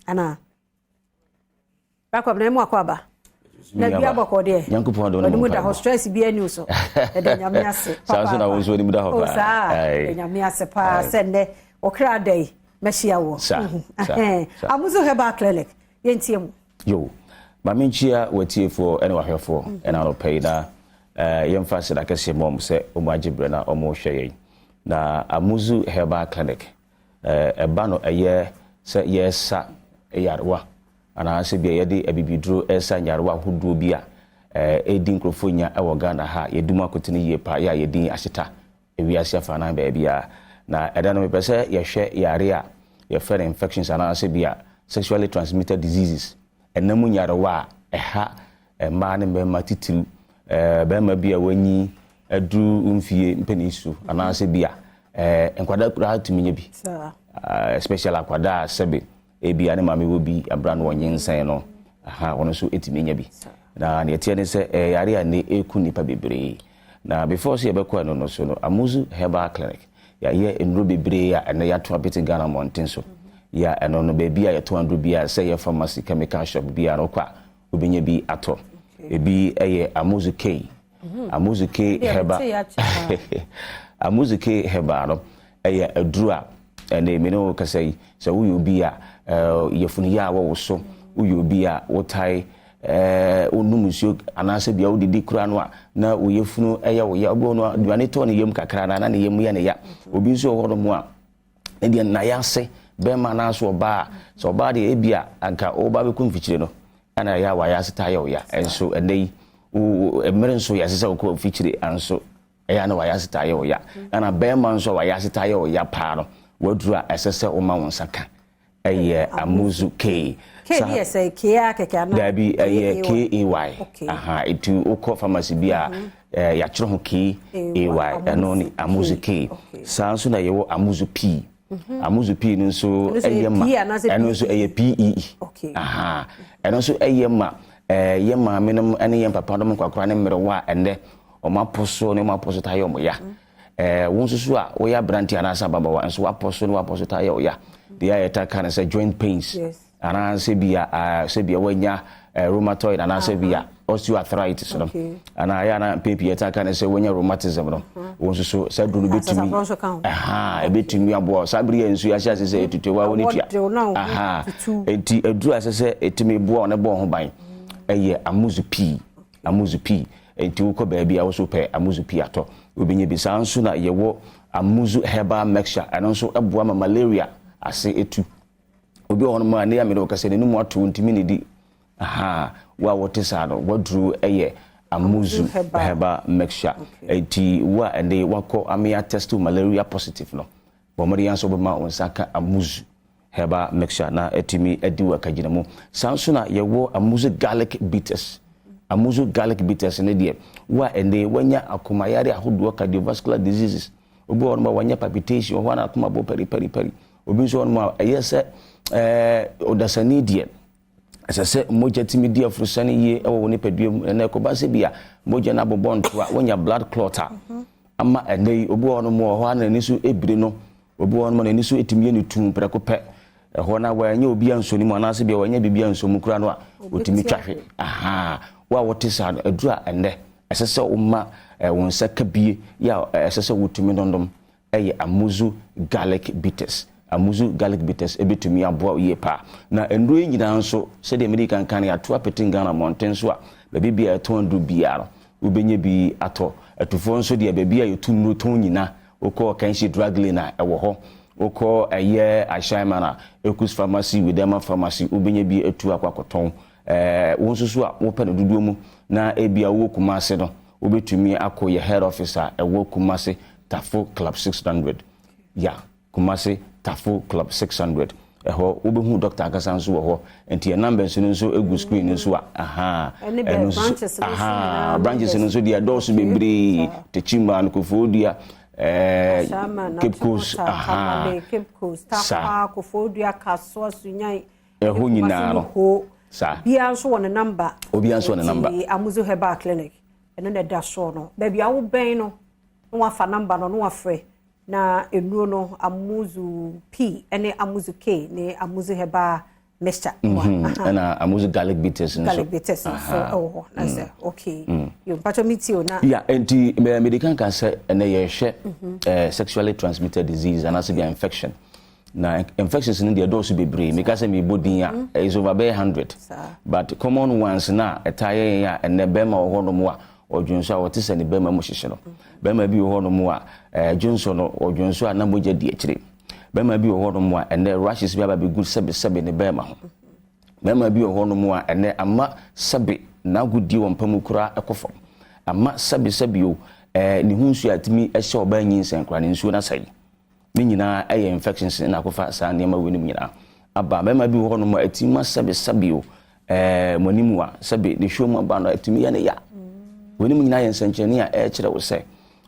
Anaa Jacob na emu akɔ aba na bia bɔkɔ deɛ. Nyankopɔn dɔ no. Ɔne mu da hɔ, stress bi ani so. Ɛda Nyame ase. Saa nso na wo nso anim da hɔ o paa. Saa, ɛda Nyame ase paa sɛ nnɛ ɔkra da yi mɛhyia wɔ Saa. Amuzu Herbal Clinic, yɛntie mu. Yo, maame, nkyia watiefoɔ ne wahwɛfoɔ ɛna anɔpɛ yi na yɛmfa seda kɛseɛ ma ɔmo sɛ ɔmo agye berɛ na ɔmo hwɛ yɛn. Na Amuzu Herbal Clinic, ɛba no ɛyɛ sɛ yɛresa yarewa anaasɛ bia yɛde abibiduro ɛsa nyarewa ahodoɔ bi a ɛdi nkurɔfoɔ nya ɛwɔ Ghana ha, yɛdi mu akotene yie paa, yɛ a yɛdin ahyeta ewiase afanan baabiara. Na ɛda no mepɛ sɛ yɛhwɛ yare a yɛfrɛ no infections anaasɛ bi a sexually transmitted diseases, ɛnam mu nyarewa a ɛha mmaa ne mmarima, titiriw barima bi a wanyi aduru mfie mpanin so anaasɛ bi a nkwadaa koraa tumi nya bi, especially akwadaa a sɛbe ebia ne maame wɔ bi abira no wɔnye nsɛn no aha, wɔn nso etumi nya bi. Na deɛ teɛ ne sɛ yare a ne eku nipa bebree. Na before sɛ yɛbɛkɔ ɛno no so no, Amuzu Herbal Clinic yɛayɛ nnuro bebree a ɛnɛ yɛato apete Ghana mmɔnten so. Yɛ ɛno no, baabi a yɛtɔn aduro bi a sɛ yɛ pharmacy, chemical shop bi a no kɔ a, wobɛnya bi atɔ. Ebi yɛ Amuzu K, Amuzu K Herbal. Amuzu K Herbal no ɛyɛ aduro a ɛnɛ mene wo kasa yi, sɛ woyɛ obi a yɛfunu yɛ a wɔwo so, woyɛ obi a wotae wonum nsuo anaasɛ bia wodidi kora no a na wo yɛfunu ɛyɛ wo ya, obi wɔ no aduane tɔ ne yam kakra na ne yam yɛ ne ya. Obi nso wɔ hɔ nom a ne deɛ nayɛ ase, bɛrima anaasɛ ɔbaa, sɛ ɔbaa deɛ ebi a anka ɔba bɛkɔ mfikyire no ɛna ɛyɛ a wayɛ ase taa yɛ wo ya. Ɛnso ɛnɛ yi mmerɛ nso yɛsɛ sɛ wokɔ mfikyire anso ɛyɛ a na wayɛ ase taa yɛ wo ya. Ɛna bɛrima nso a wayɛ ase taa yɛ wo ya paa no, waduru a ɛsɛ sɛ woma wo nsa ka ɛyɛ Amuzu K. K bi yɛ sɛ K a kɛkɛ ana? Dabi, ɛyɛ K A Y. Aha, etu wokɔ pharmacy bi a yɛatwerɛ ho K A Y, ɛno ne Amuzu K. Saa nso na yɛwɔ Amuzu P. Amuzu P no nso ɛyɛ ma, ɛno nso ɛyɛ P E E. Aha, ɛno nso ɛyɛ ma yɛ maame nom ɛne yɛn papa nom, nkwakora ne mmerewa a ɛnɛ ɔmo apɔ so ne ɔmo apɔ so taa yɛ ɔmo ya. Wo nso so a woyɛ aberante anaasɛ ababaawa nso wapɔ so ne wapɔ so taa yɛ ɔya deɛ a yɛta ka no sɛ joint pains anaasɛ bia sɛ bia woanya rheumatoid anaasɛ bia osteoarthritis no anaa yɛ ana mpɛn pii yɛta ka no sɛ woanya rheumatism no, wo nso so saa duro no bɛtumi ɛha ɛbɛtumi aboa. Saa bere yɛ nso yɛahyɛ ase sɛ ɛtutu wa wo ne tua aha, enti aduru a ɛsɛ sɛ ɛtumi boa wo ne bɔ ho ban ɛyɛ Amuzu P. Amuzu P, nti wokɔ baabi a woso pɛ Amuzu P atɔ, wobɛnya bi. Saa nso na yɛwɔ Amuzu Herbal Mixture, ɛno nso ɛboa ma malaria ase etu. Obi wɔ hɔnom a ne yɛ amene wɔkasa n'anim ato, ntumi ne di aha. Wo a wɔte saa no, waduru ɛyɛ Amuzu Herbal Mixture. Nti wo a ɛnde wakɔ amea test malaria positive no, bɔn mmɔden nso bɛma wɔn nsa ka Amuzu Herbal Mixture na ɛtumi adi wɔ akagyina mu. Saa nso na yɛwɔ Amuzu Garlic Bitters. Amuzu Garlic Bitters ne deɛ, wo a ɛnde wanya akomayare ahodoɔ, cardiovascular diseases, obi wɔ hɔnom a wanya palpitation wɔ hɔ a na akoma bɔ pari pari pari, obi nso wɔ hɔnom a ɛyɛ sɛ ɔdasani deɛ ɛsɛ sɛ mogya tumi di afurusane yie ɛwɔ wɔ nipadua mu, ɛnna ɛkɔba sɛ bi a mogya no abobɔ nto a wanya blood clot a ama ɛnɛ yi obi wɔ hɔnom wɔ hɔ a n'ani so ebire no, obi wɔ hɔnom a n'ani so etumi yɛ ne tum prɛko pɛ ɛhɔ na wɔanyɛ obi anso ne mu anaasɛ bia wɔanyɛ biribi anso mu kura no a otumi twa hwe aha. Wo a wɔte saa no, aduru a ɛnɛ ɛsɛ sɛ woma wɔn nsa ka bie yɛ a ɛsɛ sɛ wotumi nonnom ɛyɛ Amuzu Garlic Bitters. Amuzu Garlic Bitters ebɛtumi aboa yie paa. Na nnuro yi nyinaa nso, sɛdeɛ mede kankan yɛato apete Ghana mmɔnten so a, baabi bia ɛtɔn aduro biara no wobɛnya bi atɔ. Atufoɔ nso deɛ, baabi a yɛtu nnuro tɔn nyinaa, wokɔ Kanshi Drug Lane a ɛwɔ hɔ, wokɔ ɛyɛ Ashaiman a, Ecus Pharmacy, Widama Pharmacy, wobɛnya bi atu akɔ akɔtɔn. Wo nso so a wopɛ no dodoɔ mu na ebia wowɔ Kumase no, wobɛtumi akɔ yɛ head office a ɛwɔ Kumase Tafo Club 600 ya, Kumase Tafo Club 600. Ɛhɔ wobɛhu doctor ankasa nso wɔ hɔ. Nti yɛ number nso no nso egu screen no so a aha, ɛno nso aha, branches no nso deɛ ɛdɔɔso bebree, Techiman, Koforidua, Cape Coast aha. Cape Coast, Tarkwa, Koforidua, Kasoa, Sunyani. Ɛhɔ nyinaa no saa. Obiara nso wɔ ne number. Obiara nso wɔ ne number. Nti Amuzu Herbal Clinic ɛno na ɛda soɔ no, baabi a wobɛn no na wafa number no na wafrɛ na nnuro no, Amuzu P ne Amuzu K ne Amuzu Herbal. mixture. Ɛna Amuzu garlic bitters nso. Garlic bitters nso ɛwɔ hɔ na sɛ okay. Yo, mpatwa mi ti o na. Ya, nti mede kan ka sɛ ɛnɛ yɛhwɛ sexually transmitted disease anaasɛ bia infection. Na infections no deɛ, ɛdɔɔso bebree. Meka sɛ mebɔ din a, ɛyɛ over bɛyɛ 100, but common ones na ɛtaa yɛ yɛn a ɛnɛ, bɛrima wɔ hɔnom a ɔdwonso a wɔte sɛ ne bɛrima mu hyehye no. Bɛrima bi wɔ hɔnom a dwonso no, ɔdwonso a na mogya di akyire. Bɛrima bi wɔ hɔnom a ɛnɛ rashes bi aba bɛgu sɛbesɛbe ne bɛrima ho. Bɛrima bi wɔ hɔnom a ɛnɛ ama sɛbe n'agodie wɔ mpa mu koraa ɛkɔ fam, ama sɛbesɛbe o ne ho nsuo a ɛtumi ɛhyɛ ɔbaa nyinsɛn koraa, ne nsuo no asɛe. Ne nyinaa ɛyɛ infections na akɔfa saa nneɛma wei no mu nyinaa aba. Bɛrima bi wɔ hɔnom a ɛtumi ma sɛbesɛbe o mo anim a sɛbe ne hwɛ mu aba no, ɛtumi yɛ ne ya. Wɔn nyinaa yɛ nsɛnkyerɛnne a ɛrekyerɛ wo sɛ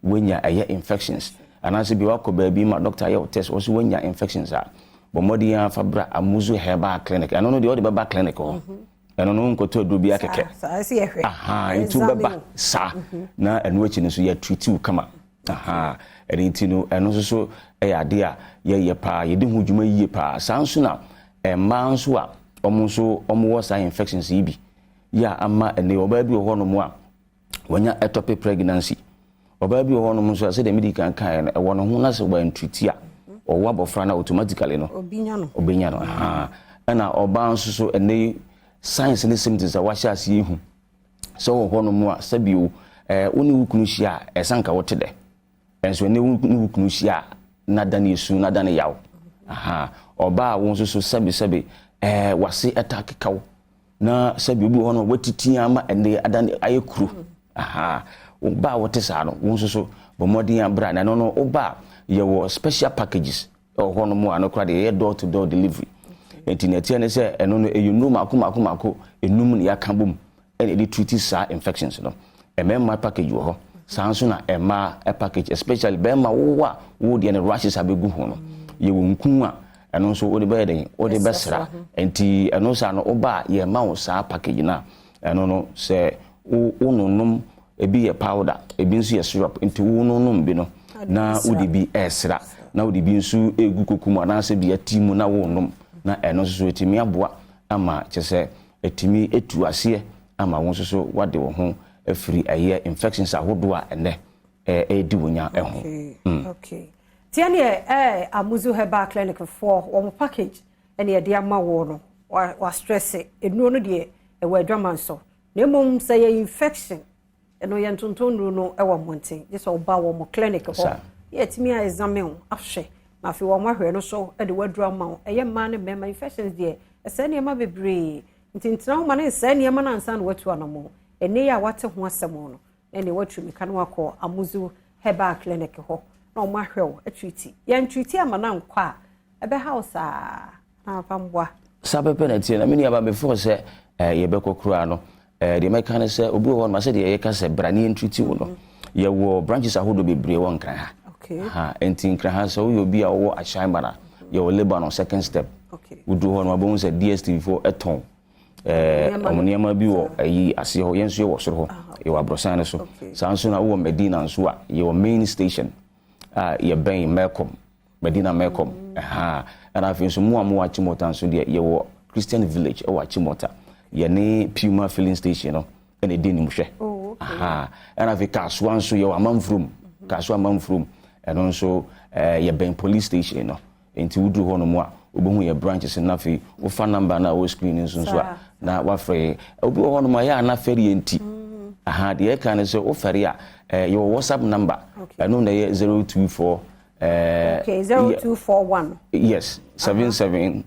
woanya ɛyɛ infections, anaasɛ bi wakɔ baabi ma doctor yɛ wo test, wɔ so woanya infections a, bɔ mmɔden afa bra Amuzu Herbal Clinic. Ɛno no deɛ, wɔde bɛba clinic hɔ. Ɛno no nkɔtɔ aduro bi akɛkɛ. Aha, nti wobɛba saa na ɛno akyi no nso yɛatreat wo kama. Aha, ɛno nti no, ɛno nso so ɛyɛ adeɛ a yɛyɛ paa, yɛde ho dwuma yie paa. Saa nso na mmaa nso a wɔn nso wɔwɔ saa infections yi bi yɛ a ama ɛnɛ ɔbaa bi wɔ hɔnom a wɔnya ectopic pregnancy. Ɔbaa bi wɔ hɔnom nso a, sɛdeɛ medi kan kaeɛ no, ɛwɔ ne ho na sɛ wɔantreat a, ɔwɔ abɔfra no, automatically no obɛnya no. Ɛna ɔbaa nso so, ɛnɛ yi science ne symptoms a wahyɛ aseɛ ihu sɛ wɔ hɔnom a, sɛbio wo ne wo kunu hyia a, ɛsɛ nka wote dɛ, ɛnso ɛne wo ne wo kunu hyia a, na da ne esu na da ne yaw. Ɔbaa a wo nso so sɛbi sɛbi wase ɛta kekaw na sɛbi obi wɔ hɔ no watiti ama ɛnɛ ada ne ayɛ kuro. Ɔbaa a wɔte saa no, wo nso so bɔ mmɔden abra na ɛno no ɔbaa, yɛwɔ special packages ɛwɔ hɔ nom a no koraa deɛ, yɛyɛ door to door delivery. Nti nea ɛteɛ ne sɛ ɛno no ɛyɛ nnuro mako mako mako enum na yɛaka bom ɛna yɛde treat saa infections no. Mmarima package wɔ hɔ, saa nso na mmaa package, especially bɛrima wo a wo deɛ no rashes abɛgu ho no, yɛwɔ nku a ɛno nso wode bɛyɛ den, wode bɛsra. Nti ɛno saa no, woba a, yɛma wo saa package no a, ɛno no sɛ wo nonom, ebi yɛ powder, ebi nso yɛ syrup, nti wo nonom bi no na wode bi ɛresra na wode bi nso egu koko mu anaasɛ bi ati mu na wonom, na ɛno nso so etumi aboa ama kyɛ sɛ etumi etu aseɛ ama wo nso so wade wo ho afiri ɛyɛ infections ahodoɔ a ɛnɛ ɛɛdi wo nya ɛho. Okay, tiɛ neɛ Amuzu Herbal Clinic foɔ wɔn package ɛne yɛde ama wɔ no, wa wa stress nnuro no deɛ ɛwɔ adwaman so, na mmom sɛ yɛ infection, ɛno yɛ ntonton nnuro no ɛwɔ mmɔnten, gye sɛ ɔba wɔn clinic hɔ, yɛtumi a examine wo ahwɛ na afei wɔn ahwɛ no so de waduru ama wo. Ɛyɛ mmaa ne mmarima infections deɛ, ɛsɛ nneɛma bebree, nti ntena ho ma ne nsɛe nneɛma no ansa na watu anamɔ. Ɛnɛ yi a wate ho asɛm no, ɛne watu mika no akɔ Amuzu Herbal Clinic hɔ na wɔn ahwɛ wo atreat. Yɛn treat ama na nkɔ a, ɛbɛha wo saa na afa mboa. Saa pɛpɛ na tie na me nuaba, before sɛ yɛbɛkɔ koraa no, deɛ mɛka ne sɛ obi wɔ hɔ no ma sɛdeɛ yɛka sɛ bra ne yɛntreat wo no, yɛwɔ branches ahodoɔ bebree wɔ Nkran ha. Ha nti Nkran ha, sɛ woyɛ obi a wɔwɔ Ahyɛnba na yɛwɔ Lebanon second step, woduru hɔ no, wabɛhu sɛ DSTV foɔ ɛtɔn ɔmo nneɛma bi wɔ ayi aseɛ hɔ. Yɛn nso yɛwɔ soro hɔ, yɛwɔ aborɔsan no so. Saa nso na wowɔ Medina nso a, yɛwɔ main station a yɛbɛn Melcom, Medina Melcom ɛha. Ɛna afei nso mo a mowɔ Achimota nso deɛ, yɛwɔ Christian Village ɛwɔ Achimota, yɛne Puma filling station no ɛna ɛdi anim hwɛ. Ɛna afei Kasoa nso, yɛwɔ Amanfurom, Kasoa Amanfurom, ɛno nso yɛbɛn police station no. Nti woduru hɔ nom a, wobɛhu yɛ branches no. Afei wofa number no a wɔ screen no nso a na wafrɛ yɛ. Obi wɔ hɔ nom a yɛ a na fɛreɛ nti aha deɛ ɛka ne sɛ wofɛre a, yɛwɔ WhatsApp number. Ɛno na ɛyɛ 024 Okay, 0241. Yes, 77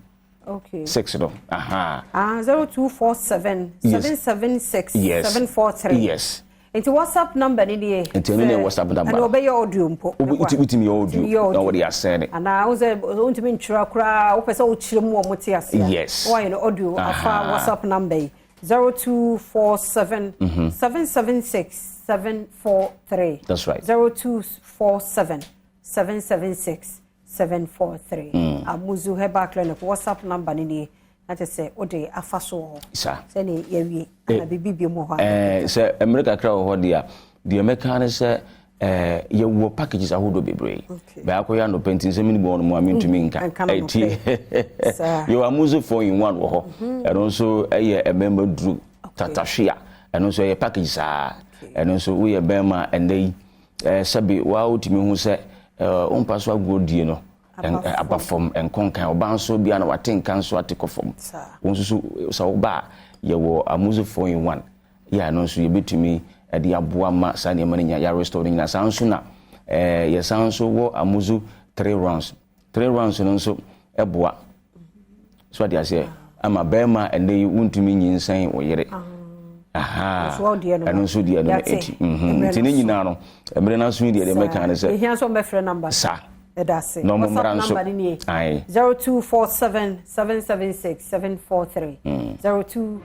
6 no aha. Ah, 0247 776 743. Yes. Nti WhatsApp number ni nie. Nti ɛno ne WhatsApp number. Ɛna ɔbɛyɛ audio mpo. Wotumi yɛ audio na wɔde asɛn. Anaa wo sɛ wontumi ntwerɛ koraa, wopɛ sɛ wokyerɛ mu wɔ mo te ase a, wɔayɛ no audio afa WhatsApp number yi, 0247 776 743. That's right. 0247 776 743. Amuzu Herbal Clinic WhatsApp number ni nie, na kyerɛ sɛ wode afa so wɔ hɔ. Sɛne yɛwie ana biribi bi mu hɔ a? Sɛ mmerɛ kakra wɔ hɔ deɛ a, deɛ mɛka ne sɛ Yɛwɔ packages ahodoɔ bebree. Baako yɛ anɔpɛ nti nsɛm no bi wɔ no mu a mentumi nka. Nka no ɛti nɔpɛ. Saa. Yɛwɔ Amuzu 4 in 1 wɔ hɔ. Ɛno nso ɛyɛ mmarima duru tatahwe a ɛno nso ɛyɛ package saa. Ɛno nso woyɛ bɛrima a ɛnnɛ yi sɛbi waa wotumi hu sɛ wompa so agorɔ die no aba fam, ɛnkɔ nkan. Ɔbaa nso bia na wate nka nso ate kɔ fam. Wo nso so sɛ woba a, yɛwɔ Amuzu 4 in 1 yɛ, ɛno nso yɛbɛtumi ɛde aboa ma saa nneɛma no nya yɛ restore no nyinaa. Saa nso na yɛsan nso wɔ Amuzu 3 rounds. 3 rounds no nso ɛboa so ade aseɛ ama bɛrima ɛnɛ yi wontumi nyinsɛn wo yere. Aha. Nso wo deɛ no ɛno nso deɛ no. Yɛate. Ɛti Mmerɛ nti ne no so. nyinaa no, mmerɛ no aso yi deɛ mɛka ne sɛ Ehia nso mbɛfrɛ number. Saa. Ɛda ase. Na ɔmo mmra WhatsApp nso. number no nie. Aye. 0247 776 743. 02.